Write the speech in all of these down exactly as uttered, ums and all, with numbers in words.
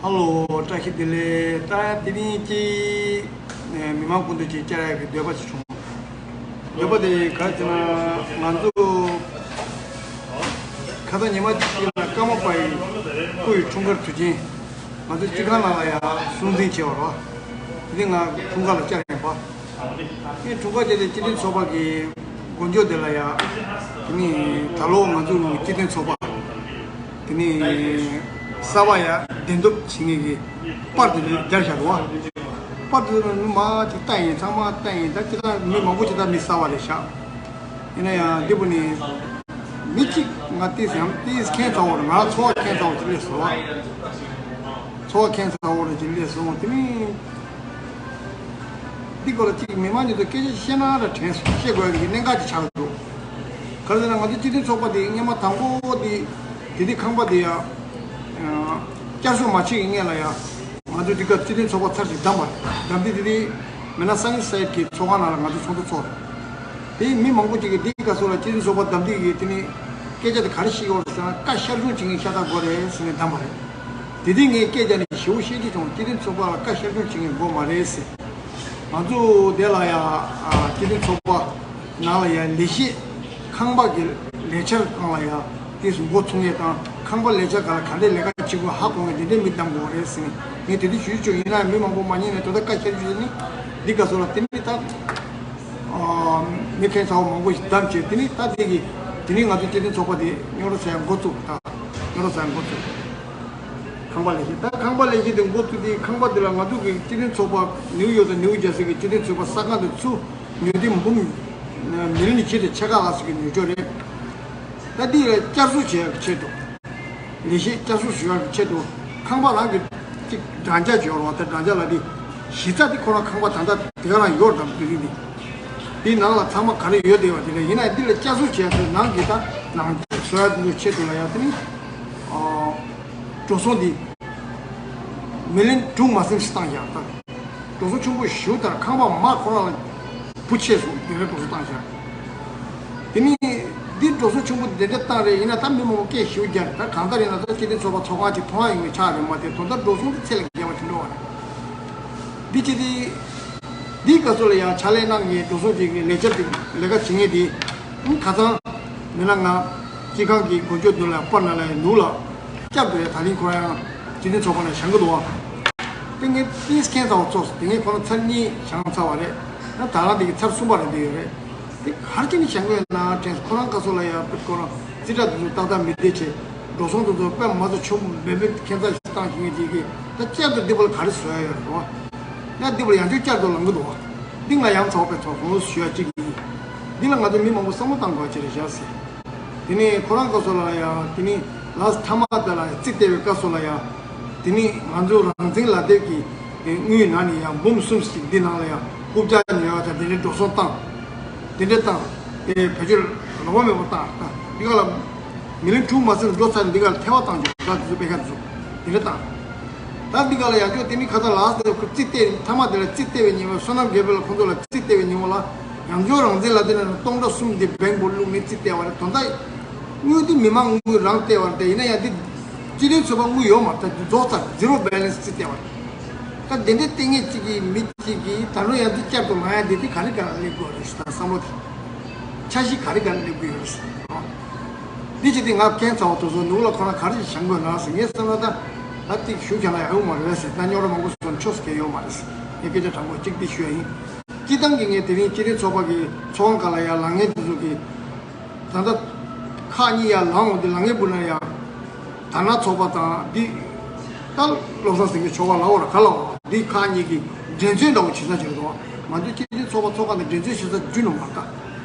ཧ་ལོ། བཀྲ་ཤིས་བདེ་ལེགས། ད་དེ་རིང་ཅིག་མི་མང་ཀུན་ཏུ་ཅིག་བཅར་ཡག་གི་འདོད་པ་ཅིག་བྱུང་། འདོད་པ་དེ་ག་རེ་ཟེར་ན། ང་ཚོ་ཁ་སང་ཉི་མ་གཅིག་ལ་ཀརྨ་པ་ཡི་སྐུ་ཡི་འཁྲུངས་སྐར་དུས་ཆེན། ང་ཚོ་སྤྱི་ཁང་ནང་ལ་ཡང་སྲུང་བརྩི་བྱས་པ་རེད་བ། དེ་ང་འཁྲུངས་སྐར་ལ་བཅར་ཡིན་པ། ངས་འཁྲུངས་སྐར་བྱས་ཏེ་སྤྱི་མཐུན་ཚོགས་པ་གི་མགོ་མཇུག་དེ་ལ་ཡང་། དེ་ནི་ད་ལོ་ང་ཚོ་སྤྱི་མཐུན་ཚོགས་པ་དེ་ནི་གསར་པ་ཡང་གདན་འདྲེན་བྱེད་མཁན་གྱི་པར་དེ་ཚོ་སྦྱར་བཞག་འདུག་བ། པར་དེ་ཚོ་ནི་མ་ཅིག་ལྟ་ཡིན། ཚང་མ་ལྟ་ཡིན། ད་ཅི་ལྟར་མི་མང་པོ་ཅིག་ད་མི་གསར་པ་རེད་ཤག་ཡིན་ན་ཡང་འདི་བོ་ནི་མི་གཅིག་ང་ཏིས་ཡང་ཏིས་ཁྱད་མཚར་པོ་རེད། ང་ཚོར་བ་ཁྱད་མཚར་པོ་ཅིག་སླེབས་སོང་བ། ཚོར་བ་ཁྱད་མཚར་པོ་རེ་ཅིག་སླེབས་སོང་། དེ་ནི་འདི་སྐོར་ལ་ཅིག་མི་མང་ཉིད་དུ་སྐད་ཆ་བཤད་ན་ར་དྲན་སོང་། བཤད་དགོས་ཡག་གི་གནད་འགག་ཅིག་ཆགས་འདུག་ག་རེ་ཟེར་ན། ང་ཚོ་སྤྱི་མཐུན་ཚོགས་པ་དེ་སྔོན་མ་དང་པོ་དེ་དེ་དུས་ཁང་པ་དེ་ཡང་བསྐྱར་གསོ་མ་བྱེད་ཀྱི་སྔོན་ལ་ཡང་། ང་ཚོ་འདི་ག་སྤྱི་མཐུན་ཚོགས་པ་ཚར་ཞིག་བདམས་པ་རེད། བདམས་དུས་དེ་དུས་མེ་ན་སང་ཡིན་སའེད་ཀྱི་ཚོགས་ཁང་ནང་ལ་ང་ཚོ་ཚོགས་འདུ་ཚོགས་རེད། དེ་མི་མང་པོ་ཅིག་གིས་འདི་ག་སོ་ལ་སྤྱི་མཐུན་ཚོགས་པ་བདམས་དུས་ཀྱི་དེ་ནི་སྐད་ཆ་དེ་ག་རེ་བཤད་ཡོད་རེད་ཟེར་ན། བཀའ་ཤར་བྱུང་བྱེད་མཁན་ཤ་སྟག་དགོས་རེད་ཟེར་ནས་བདམས་པ་རེད། དེ་དུས་ངས་སྐད་ཆ་ནི་ཞེ་པོ་བཤད་ཀྱི་བྱུང་། སྤྱི་མཐུན་ཚོགས་པ་ལ་བཀའ་ཤར་བྱུང་བྱེད་མཁན་དགོས་མ་རེད་ཟེར། ང་ཚོ་དེ་ལ་ཡང་སྤྱི་མཐུན་ཚོགས་པ་ནང་ལ་ཡང་ལས་བྱེད། ཁང་པ་གི་ལས་འཆར་སྒང་ལ་ཡང་དེ་ཚོ་འགོ་ཚུགས་མཁན་དང་། ཁང་པ་ལས་འཆར་སྒང་ལ་ག་འདྲས་ལས་ཀ་བྱེད་དགོས་ཧ་གོ་མཁན་དེ་འདྲས་མི་བདམས་དགོས་རེད་ཟེར་ནས་ངས་དེ་དུས་ཞུས་བྱུང་། ཡིན་ན་མི་མང་པོ་མ་ཉན་ནས་ད་ལྟ་བཀའ་ཤར་རྒྱུ་ཟེར་ནས་འདི་ག་སོ་ལ་དེ་ནི་ད་མི་ཁྱད་མཚར་པོ་མང་པོ་ཞིག་བདམས་བྱས། དེ་ནི་ད་དེ་གི་དེ་ནི་ང་ཚོ་སྤྱི་མཐུན་ཚོགས་པ་དེ་རྙོག་དྲ་ཟ་ཡག་འགོ་བཙུགས། ད་རྙོག་དྲ་ཟ་ཡག་འགོ་བཙུགས། ཁང་པ་ལས་བྱེད། ད་ཁང་པ་ལས་བྱེད་དེ་འགོ་བཙུགས་དུས་ཁང་པ་དེ་ལ་ང་ཚོ་གི་སྤྱི་མཐུན་ཚོགས་པ་ནིའུ་ཡོག་དང་ནིའུ་ཇར་སི་གི་སྤྱི་མཐུན་ཚོགས་པ་གསར་ཁང་དུ་ཚུར་ཉོ་དུས་འབུམ་མི་ལི་ཡོན་ཕྱེད་དང་ཕྱེད་ཀ་ལྷག་ཙམ་གྱི་ཉོ་སྤྱོད་རེད། ད་འདི་ལ་བསྐྱར་གསོ་བྱེད་ཡག་གི་ཆེད་དུ། ལས་བྱེད་བསྐྱར་གསོ་ཞུ་ཡག་གི་ཆེད་དུ། ཁང་པ་རང་གི་གཅིག་འགྲམ་ལྕག་ཅིག་ཡོད་རེད་བ། ད་འགྲམ་ལྕག་ལ་དེ་གཞི་རྩ་དེ་ཁོ་རང་ཁང་པ་ད་ལྟ་དེ་ག་རང་ཡོད་རེད་དམ། དེ་རིང་འདི་དེའི་ནང་ལ་ཚང་མ་ག་རེ་ཡོད་བསྡད་པ་དེ་རེད། ཡིན་ན་འདི་ལ་བསྐྱར་གསོ་བྱེད་ཡག་དེ་ནང་གི་ད་ནང་བཟོ་ཡག་དེ་ཚོའི་ཆེད་དུ་ལ་ཡང་དེ་ནི་འགྲོ་སོང་འདི་མི་ལི་ཡོན་དྲུག་མ་ཟིན་ཞིག་བཏང་ཡག་ད། འགྲོ་སོང་ཆེན་པོ་ཞེ་པོ་དང་། ཁང་པ་མ་ཁོ་རང་ལ་བུ་ཆད་སོང་། དེ་འདྲའི་འགྲོ་སོང་བཏང་ཤག་དེ་ནི་འདི་འགྲོ་སོང་ཆེན་པོ་དེ་འདྲ་བཏང་རེད། ཡིན་ན་ད་མི་མང་པོ་སྐད་ཞེ་པོ་རྒྱག་རེད། ད་གང་ལྟར་ཡིན་ན་ད་སྤྱི་མཐུན་ཚོགས་པ་ཚོགས་ཁང་ཅིག་མཐོང་ཡག་ཡོང་བའི་ཆ་རེད་མ་གཏོགས། ད་འགྲོ་སོང་དེ་ཚད་ལས་བརྒལ་བ་ཞིག་འགྲོ་བ་རེད། འདི་ཅི་སྟེ། འདིའི་སྐབས་སུ་ལ་ཡང་ཕྱག་ལས་གནང་མཁན་འགྲོ་སོང་ཅིག་གི་ལས་བྱེད་དེ་ལས་ཀ་བྱེད་མཁན་དེ་ཁ་སང་མི་ལ་ང་སྤྱི་ཁང་གི་མགོ་མཇུག་མདུན་ལ་པར་ནང་ལ་ཡང་ནུབ་ལ་བསྐྱར་དུ་ཡང་ད་ལིང་ཁོ་རང་ཡང་སྤྱི་མཐུན་ཚོགས་པ་ནང་བཞེངས་ཀྱི་འདུག་བ། དེ་ངས་ཏིས་ཁྱད་མཚར་པོ་ཚོར་སོང་། དེ་ངས་ཁོ་རང་ཚར་གཉིས་བཞེངས་ཚར་བ་རེད། ད་ད་རང་དེ་གི་ཚར་གསུམ་པ་རེད་འདི་ཡོད་རེད། དེ་ག་རེ་བྱས་ནས་བཞེངས་ཀྱི་ཡོད་ན་དྲན་སོང་། ཁོ་རང་སྐབས་སུ་ལ་ཡང་ཁོ་རང་རྩིས་ཁྲ་དེ་ཚོ་ཏག་ཏག་མི་བདེ་བྱས། འགྲོ་སོང་དེ་ཚོ་དཔེ་མ་ཚོ་ཆུང་མེད་མེད་ཁྱད་མཚར་ཞིག་བཏང་བཞིན་གྱི་གི་ད་བསྐྱར་དུ་འདི་བོ་ལ་ག་རེ་བཟོ་ཡ་ཡོད་རེད་བ། ཡང་འདི་བོ་ལ་ཡང་བསྐྱར་བསྐྱར་དུ་ལངས་ཀྱི་འདུག་བ། འདི་ང་ཡང་ཚོགས་པའི་ཚོགས་ཁོང་ལ་ཞུ་ཡ་གཅིག་ཡིན། འདི་ལ་ང་ཚོ་མི་མང་པོ་བསམ་བློ་བཏང་དགོས་ཅིག་རེད་ཤག་ཟེར། དེ་ནས་ཁོ་རང་སྐབས་སུ་ལ་ཡང་དེ་ནས་ལགས་མཐའ་མ་དེ་ལ་རྩིས་སྟེར་བའི་སྐབས་སུ་ལ་ཡང་། དེ་ནས་ང་ཚོ་རང་བཙན་ལག་དེབ་ཀྱི་དངུལ་ནང་ནས་ཡང་འབུམ་གསུམ་ཞིག་འདི་ནང་ལ་ཡང་རྐུབ་བཀྱག་ཉོ་ཡག་དང་དེ་འདྲའི་འགྲོ་སོང་བཏང་། དེ་འདྲ་བཏང་། དེ་བེད་སྤྱོད་ལོག་པ་མེད་པ་བཏང་། འདི་ག་ལ་མི་ལི་ཡོན་དྲུག་མ་ཟིན་འགྲོ་ཚར། འདི་ག་ལ་ཐལ་བ་བཏང་བྱུང་། ད་དེ་ཚོ་པེ་ཁ་དེ་ཚོ་དེ་འདྲ་བཏང་། ད་འདི་ག་ལ་ཡང་ཅོ་དེ་ནི་ཁ་ཚ་ལགས་དེ་རྩིས་སྟེར། མཐའ་མ་དེ་ལ་རྩིས་སྟེར་བའི་ཉིན་མོ། བསོད་ནམས་རྒྱལ་པོ་ལ་ཁོང་ཚོ་ལ་རྩིས་སྟེར་བའི་ཉིན་མོ་ལ་ཡང་ཅོ་རང་བཙན་ལག་དེབ་ནང་ནས་སྟོང་ཕྲག་གསུམ་འདི་བེང་པོ་བླུགས་ནས་རྩིས་སྟེར་བ་རེད། དོན་དག་དངུལ་འདི་མི་མང་དངུལ་རང་སྟེར་བ་རེད། ཡིན་ན་ཡང་འདི་སྤྱི་མཐུན་ཚོགས་པ་དངུལ་ཡོད་མ་རེད། ད་རྫོགས་ཚར། ཛི་རོ་བེ་ལན་སི་རྩིས་སྟེར་བ་རེད། ད་དེ་འདྲའི་ལྟས་ངན་གཅིག་གིས་མི་གཅིག་གིས་ད་རུང་ཡང་འདི་བསྐྱར་དུ་ལངས་ཡ་འདི་དེ་ག་རེ་ག་ལ་སླེབས་དགོས་རེད་ཟེར། ད་བསམ་བློ་དེ་འཆར་གཞི་ག་རེ་ག་ལ་སླེབས་དགོས་ཡོད་རེད་ཟེར། འདི་བྱས་ཏེ་ང་ཁྱད་མཚར་པོ་དེ་ཚོ་ནུབ་ལ་ཁོ་རང་ག་རེ་ཞིག་བཞེངས་དགོས་ན་ཟེར། ངས་བསམ་ན་ད་ད་ཏིག་ཞུ་རྒྱག་ན་ཡག་ཡོད་མ་རེད་ཟེར། ད་རྙོག་དྲ་མང་པོ་བཟོ་ཆོག་ས་གང་ཡོད་མ་རེད་ཟེར། ངས་སྐད་ཆ་དྲང་པོ་གཅིག་འདི་ཞུ་ཡ་ཡིན། སྤྱིར་བཏང་གི་ངས་དེ་རིང་སྤྱི་མཐུན་ཚོགས་པ་གི་ཚོགས་ཁང་སྒང་ལ་ཡ་ལངས་མཁན་དེ་ཚོ་གི་ད་ལྟ་ཁག་གཉིས་ཡར་ལངས་འོང་དུས་ལངས་མཁན་བུ་ན་ཡ། དར་ནག་ཚོགས་པ་དང་འདི། ད་བློ་བཟང་སེང་གེ་མཆོག་ག་ལ་འོ་ར་ག་ལ་འོ། འདི་ཁག་གཉིས་ཀྱི་འགྲན་རྩོད་འདྲ་བོ་བྱེད་ས་བྱེད་འདུག་ང་ཚོའི་སྤྱི་མཐུན་ཚོགས་པ་ཚོགས་ཁང་དུ་འགྲན་རྩོད་བྱེད་ས་རྒྱུ་ནོར་མ་དཀའ།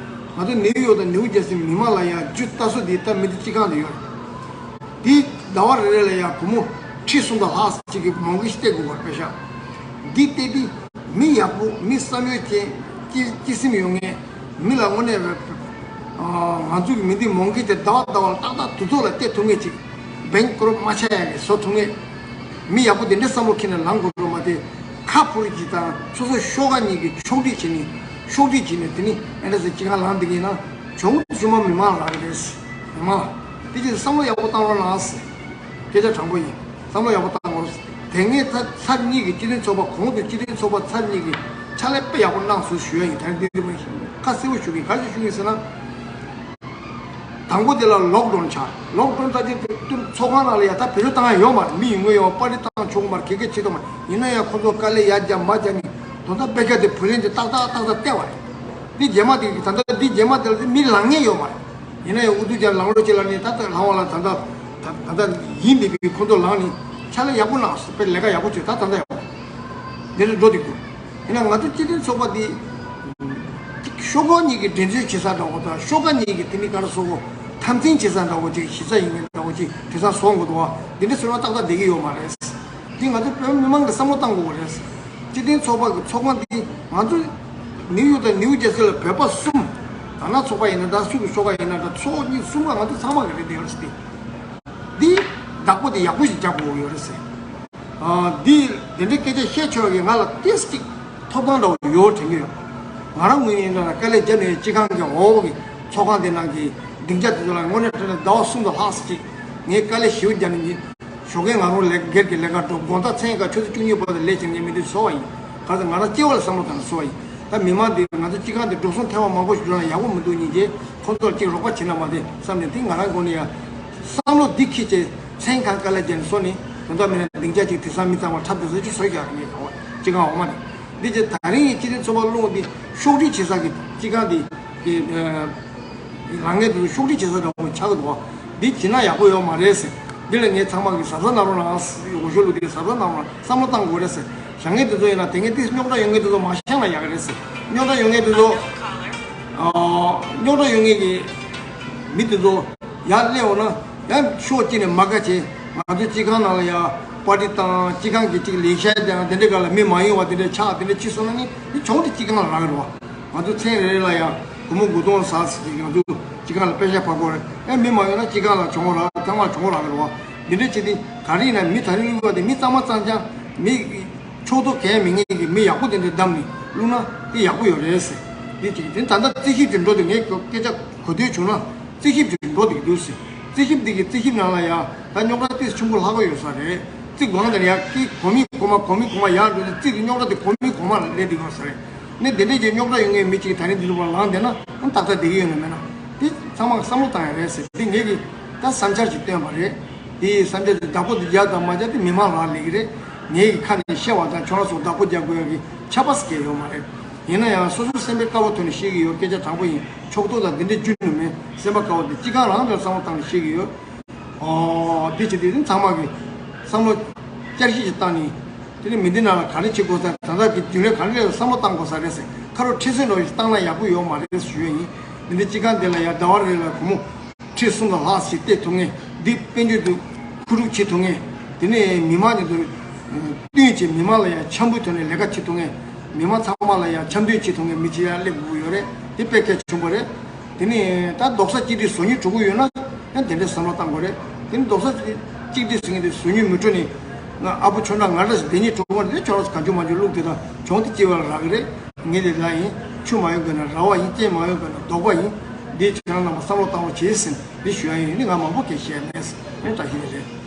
ང་ཚོ་ནིའུ་ཡོག་དང་ནིའུ་ཇར་སི་མི་མང་ལ་ཡང་རྒྱུ་ལྟ་སྲོལ་འདི་ད་མི་འདི་སྤྱི་ཁང་དུ་ཡོད་རེད། འདི་ཟླ་བ་རེ་རེ་ལ་ཡང་བུ་མོ་ཁྲི་གསུམ་དང་ལྷག་ཅིག་གི་མང་གི་སྟེར་དགོས་པར་དཔེ་ཤག་འདི་སྟེར་དུས། མི་ཡག་པོ། མི་བསམ་ཡོད་ཅན། སྤྱི་སྤྱི་སེམས་ཡོད་མཁན། མི་ལ་དངོས་གནས་རེད། ང་ཚོ་གི་མི་འདི་མང་གི་དེ་ཟླ་བ་ཟླ་བ་ལ་ཏག་ཏག་དུས་ཐོག་ལ་སྟེར་ཐུབ་མཁན་ཅིག་བེང་ཀོ་རབ་མ་ཆགས་ཡག་གི་བཟོ་ཐུབ་མཁན། མི་ཡག་པོ་དེ་འདྲའི་བསམ་བློ་འཁྱེར་ནས་ལངས་དགོས་རེད་མ་གཏོགས། ཁ་ཕོར་གཅིག་དང་སོ་སོ་ཤོག་ཁག་གཉིས་ཀྱིས་ཕྱོགས་སྒྲིག་བྱས་ནས་ཕྱོགས་སྒྲིག་བྱས་ནས་དེ་ནི་ཨེ་འདྲ་ཟེར་སྤྱི་ཁང་ལངས་བསྡད་མཁན་ན་གྱོང་གུན་ཚང་མ་མི་མང་ལ་རག་གི་རེད། མི་མང་ལ་དེ་ཅིག་བསམ་བློ་ཡག་པོ་བཏང་རོགས་གནང་ཟེར། སྐད་ཆ་དྲང་པོ་ཡིན། བསམ་བློ་ཡག་པོ་བཏང་དགོས། དེ་སྔའི་ཚར་ཚར་གཉིས་ཀྱི་སྤྱི་མཐུན་ཚོགས་པ་གོང་དུ་སྤྱི་མཐུན་ཚོགས་པ་ཚར་གཉིས་ཀྱི་ཕྱག་ལས་དཔེ་ཡག་པོ་གནང་སོང་ཞུ་ཡ་ཡིན། ད་རེས་འདི་འདི་མ་ཡིན། ཁ་གསལ་པོ་ཞུ་གི། ག་ཞིག་ཞུ་གི་ཟེར་ན། དང་པོ་དེ་ལ་ལོག་ཌའོན་ཆགས། ལོག་ཌའོན་ད་ཅིག་ཏུ་ཚོགས་ཁང་ནང་ལ་ཡ་ད་བེད་སྤྱོད་བཏང་ཡ་ཡོད་མ་རེད། མི་ཡོང་གི་ཡོད། པར་ཊི་བཏང་ཆོག་གི་མ་རེད། ག་གེ་བྱེད་ཐུབ་མ་རེད། ཡིན་ན་ཡང་ཁོ་ཚོ་དཀའ་ལས་ཡར་རྒྱབ་མར་རྒྱབ་ནས་དོན་དག་བེད་སྤྱོད་དེ་བུ་ལོན་དེ་ཏག་ཏག་ཏག་ཏག་སྟེར་བ་རེད། འདི་རྗེས་མ་དེ་ད་ལྟ་འདི་རྗེས་མ་དེ་ལ་མི་ལངས་མཁན་ཡོད་མ་རེད། ཡིན་ན་ཡང་ཨུ་ཚུགས་རྒྱབ་ལངས་རོགས་བྱེད་ལབ་ནས་ད་ལྟ་ལངས་པ་ལ་ད་ལྟ་ད་ད་ལྟ་ཡིན་བསྡད་པའི་ཁོ་ཚོ་ལངས་ནས་ཕྱག་ལས་ཡག་པོ་གནང་སོང་། དཔེ་ལས་ཀ་ཡག་པོ་བྱས། ད་ད་ལྟ་ཡག་པོ་འདི་ལ་འགྲོ་བསྡད་འདུག་ཡིན་ན་ང་ཚོ་སྤྱི་མཐུན་ཚོགས་པ་འདི་ཤོག་ཁག་གཉིས་ཀྱི་འགྲན་རྩོད་བྱེད་ས་འདྲ་བོ་དང་། ཤོག་ཁག་གཉིས་ཀྱི་དེ་མི་ག་རེ་ཟེར་དགོས། འཐབ་འཛིང་བྱེད་ས་འདྲ་བོ་ཅིག་གཞི་རྩ་ཡིན་མཁན་འདྲ་བོ་ཅིག་དེང་སང་བཟོ་དགོས་འདུག་བ། འདི་འདྲ་བཟོས་ན་ཏག་ཏག་བསྡད་ཀྱི་ཡོད་མ་རེད། འདི་ང་ཚོ་བོད་མི་མང་གིས་བསམ་བློ་བཏང་དགོས་པ་རེད། སྤྱི་མཐུན་ཚོགས་པ་གི་ཚོགས་ཁང་འདི་ང་ཚོ་ནིའུ་ཡོག་དང་ནིའུ་ཇར་སི་ལ་བོད་པ་གསུམ། དར་ནག་ཚོགས་པ་ཡིན་ན་འདྲ། སུ་གི་ཤོག་ཁག་ཡིན་ན་འདྲ། ཚོགས་གཉིས་གསུམ་ལ་ང་ཚོ་ཚང་མ་གི་རེད། འདི་ཡོད་རེད་ཟེར་ཏེ། འདི་བདག་པོ་དེ་ཡག་པོ་ཞིག་རྒྱག་དགོས་ཡོད་རེད་ཟེར། ཨ། འདི་དེ་འདྲའི་སྐད་ཆ་བཤད་ཆོག་གི། ང་ལ་ཏོག་ཙམ་ཐོབ་ཐང་འདྲ་བོ་ཡོད་དྲན་གྱི་ཡོད། ང་རང་ངོས་ནས་ཡིན་ན་དཀའ་ལས་བརྒྱབ་ནས་སྤྱི་ཁང་གི་འོག་གི་ཚོགས་ཁང་དེ་ནང་གི་སྡིངས་ཆ་དེ་ཚོ་ལ་དངོས་གནས་དྲང་གནས་ཟླ་བ་གསུམ་དང་ལྷག་ཙམ་ཅིག་ངས་དཀའ་ལས་ཞེ་པོ་བརྒྱབ་ནས་ཡིན། ཞོགས་ཀས་ང་རང་ལས་སྒེར་གྱི་ལས་ཀ་འགྲོ། དགོང་དག་མཚན་ག་ཆུ་ཚོད་བཅུ་གཉིས་བར་དུ་ལས་བྱེད་མཁན་མི་དེ་བཟོ་བ་ཡིན། ག་ཚོད་ང་རང་སྐྱེ་བ་ལ་བསམ་བློ་བཏང་ནས་བཟོ་བ་ཡིན། ད་མི་མང་དེ་ང་ཚོ་སྤྱི་ཁང་དེ་འགྲོ་སོང་ཐེ་བ་མང་པོ་ཞིག་འགྲོ་ན་ཡག་པོ་མི་འདུག་སྙིང་རྗེ། ཁོང་ཚོར་ཅིག་རོགས་པ་བྱེད་ན་མ་བདེ་བསམ་ནས། དེ་ང་རང་སྒོ་ནས་ཡང་བསམ་བློ་འདི་འཁྱེར་བྱས། མཚན་གང་དཀའ་ལས་བརྒྱབ་ནས་བཟོ་ནས། དོན་དག་མིན་ན་སྡིངས་ཆ་ཅིག་དེང་སང་མི་ཚང་མ་འཁྲབ་སྡོད་ས་ཅིག་བཟོས་རྒྱག་རེད། ངས་གང་བ་སྤྱི་ཁང་འོག་མ་རེད། འདི་ཅིག་ད་རིང་གི་སྤྱི་མཐུན་ཚོགས་པ་སློང་འདི་ཤོག་སྒྲིལ་བྱེད་ས་གི་སྤྱི་ཁང་འདི་གི་ལངས་ངེས་དུ་ཤོག་སྒྲིལ་བྱེད་ས་འདྲ་པོ་ཆགས་ཀྱི་འདུག་བ། འདི་བྱེད་ན་ཡག་པོ་ཡོད་མ་རེད་ཟེར། འདི་ལ་ངས་ཚང་མ་གི་གཟབ་གཟབ་གནང་རོགས་གནང་ཟེར། འོས་ཤོག་བླུགས་དུས་གཟབ་གཟབ་གནང་རོགས་གནང་། བསམ་བློ་བཏང་དགོས་རེད་ཟེར། བཞེངས་མཁན་དེ་ཚོ་ཡིན་ན་དེ་སྔའི་ཏིས་རྙོག་དྲ་ཡོད་མཁན་དེ་ཚོ་མ་བཞེངས་ན་ཡག་གི་རེད་ཟེར། རྙོག་དྲ་ཡོད་མཁན་དེ་ཚོ། ཨ། རྙོག་དྲ་ཡོད་མཁན་གྱི་མི་དེ་ཚོ་ཡར་སླེབས་འོང་ན་ཡང་ཕྱོགས་གཅིག་ནས་མ་དགའ་བྱས། ང་ཚོའི་སྤྱི་ཁང་ནང་ལ་ཡང་པར་ཊི་བཏང་། སྤྱི་ཁང་གི་གཅིག་ལས་བྱེད་དང་དེ་འདྲའི་སྒང་ལ་མི་མ་ཡོང་བ་དེ་འདྲའི་ཆགས། དེ་འདྲ་ཅིག་སོང་ན་ནི་མི་གྱོང་དེ་སྤྱི་ཁང་ལ་རག་གི་རེད་བ། ང་ཚོ་མཚན་རེ་རེ་ལ་ཡང་སྒོར་མོ་དགུ་སྟོང་ཙམ་ཞིག་ང་ཚོ་སྤྱི་ཁང་ལ་པེ་ཤག་ཕར་དགོས་རེད། ཨེ་མི་མ་ཡོང་ན་སྤྱི་ཁང་ལ་གྱོང་རག། ཚང་མ་གྱོང་རག་གི་རེད་བ། འདི་འདྲ་བྱས་ཏེ་ག་རེ་ཡིན་ན་མི་ད་རིང་བླུགས་པ་དེ་མི་གཙང་མ་གཙང་རྐྱང་མི། ཕྱོགས་གཏོགས་གང་ཡང་མེད་མཁན་གྱི་མི་ཡག་པོ་དེ་འདྲ་བདམས་ནས་བླུགས་ན་དེ་ཡག་པོ་ཡོད་རེད་ཟེར། དེ་གཅིག་དེ་ད་ལྟ་རྩིས་ཞིབ་དེ་འགྲོ་དུས་ངས་སྐད་ཆ་གོ་ཐོས་བྱུང་ན་རྩིས་ཞིབ་དེ་འགྲོ་བསྡད་ཀྱི་འདུག་ཟེར། རྩིས་ཞིབ་དེ་གི་རྩིས་ཞིབ་ནང་ལ་ཡང་ད་རྙོག་དྲ་ཏོག་ཙམ་ཆེན་པོ་ལྷག་གི་ཡོད་ས་རེད། རྩིས་དགོངས་དེ་ཡང་གི་གོང་མའི་གོང་མ་གོང་མའི་གོང་མ་ཡར་འགྲོ་དུས་རྩིས་དེ་རྙོག་དྲ་དེ་གོང་མའི་གོང་མ་ལ་སླེབས་བསྡད་ཡོད་ས་རེད། ནས་དེ་འདྲས་ཀྱི་རྙོག་དྲ་ཡོད་མཁན་མི་གཅིག་ད་རིང་འདི་ལུགས་པ་ལངས་བསྡད་ན་ཨང་ཏག་ཏག་བསྡད་ཀྱི་ཡོད་ན་མེད་ན་དེ་ཚང་མ་བསམ་བློ་བཏང་ཡ་རེད་ཟེར། དེ་ངས་ཀྱི་ད་བསམ་འཆར་ཅིག་བཏོན་པ་རེད། དེ་ཡི་བསམ་འཆར་དེ་བདག་པོ་དེ་རྒྱག་དང་མ་རྒྱག་དེ་མི་མང་རང་ལས་ཀྱི་རེད། ངའི་ཁ་ནས་བཤད་པ་དང་ཁྱོད་རང་ཚོ་བདག་པོ་རྒྱག་དགོས་ཡག་གི་ཆད་པ་ཟེར་མཁན་ཡོད་མ་རེད། ཡིན་ན་ཡང་སོ་སོ་སེམས་པའི་དཀར་པོ་ཐོག་ནས་བཤད་ཀྱི་ཡོད། སྐད་ཆ་དྲང་པོ་ཡིན། ཕྱོགས་གཏོགས་དང་དེ་འདྲའི་རྒྱུ་ནི་མེད། སེམས་པ་དཀར་པོ་དེ་སྤྱི་ཁང་རང་ལ་བསམ་བློ་བཏང་ནས་བཤད་ཀྱི་ཡོད། ཨོ། འདི་བྱེད་དུས་ཚང་མ་གི་བསམ་བློ་བསྐྱར་ཞིབ་ཅིག་བཏང་ནས། དེ་ནས་མི་འདི་ནང་ལ་ག་རེ་བྱེད་དགོས་ས། ད་ལྟ་གི་རྒྱུན་ལས་ག་རེ་ལ་བསམ་བློ་བཏང་དགོས་ས་རེད་ཟེར། ཁ་རོག་ཁྲི་སྲོང་ལོ་ཞིག་བཏང་ན་ཡག་པོ་ཡོད་མ་རེད་ཞུ་ཡ་ཡིན། འདི་འདི་སྤྱི་ཁང་འདི་ལ་ཡང་ཟླ་བ་རེ་ལ་སྒོར་མོ་ཁྲི་གསུམ་དང་ལྷག་ཞིག་སྟེར་ཐུབ་མཁན། འདི་དཔལ་འབྱོར་དུ་མཁོ་སྒྲུབ་བྱེད་ཐུབ་མཁན། དེ་ནས་མི་མང་གཉིས་དུ་བསྟུན་བྱས་མི་མང་ལ་ཡང་འཆམ་པོའི་ཐོག་ནས་ལས་ཀ་བྱེད་ཐུབ་མཁན། མི་མང་ཚང་མ་ལ་ཡང་འཆམ་མཐུན་བྱེད་ཐུབ་མཁན་མི་གཅིག་ཡང་སླེབས་དགོས་ཀྱི་ཡོད་རེད། དེ་དཔེ་གལ་ཆེན་པོ་རེད། དེ་ནས་ད་རྡོག་རྩ་གཅིག་སྒྲིལ་བཟོ་སྙིང་བྲོ་གི་ཡོད་ན་ཡང་དེ་འདྲའི་བསམ་བློ་བཏང་དགོས་རེད། དེ་ནས་རྡོག་རྩ་གཅིག་སྒྲིལ་ཟེར་མཁན་དེ་བཟོ་སྙིང་མི་བྲོ་ནས། ང་ཨ་ཕོ་ཁྱོད་འདྲ་ང་འདྲ་ཞིག་བསྡད་སྙིང་བྲོ་གི་རེད། ཁྱོད་རང་ཚོ་གང་བྱུང་མང་བྱུང་བླུགས་དེ་དང་གྱོང་དེ་སྐྱེ་བ་ལ་རག་གི་རེད། ངས་དེ་ལ་ཡིན། ཆུ་མ་ཡོང་དགོས་ན་ར་བ་ཡིན། རྐྱེན་མ་ཡོང་དགོས་ན་རྡོག་པ་ཡིན། འདི་ཁྱེད་རང་རྣམ་པ་བསམ་བློ་བཏང་རོགས་བྱེད་ཟེར་འདི་ཞུ་ཡ་ཡིན། ནི་ང་མང་པོ་གས་བཤད་མེད་ཟེར། ཨེ་བཀྲ་ཤིས་བདེ་ལེགས།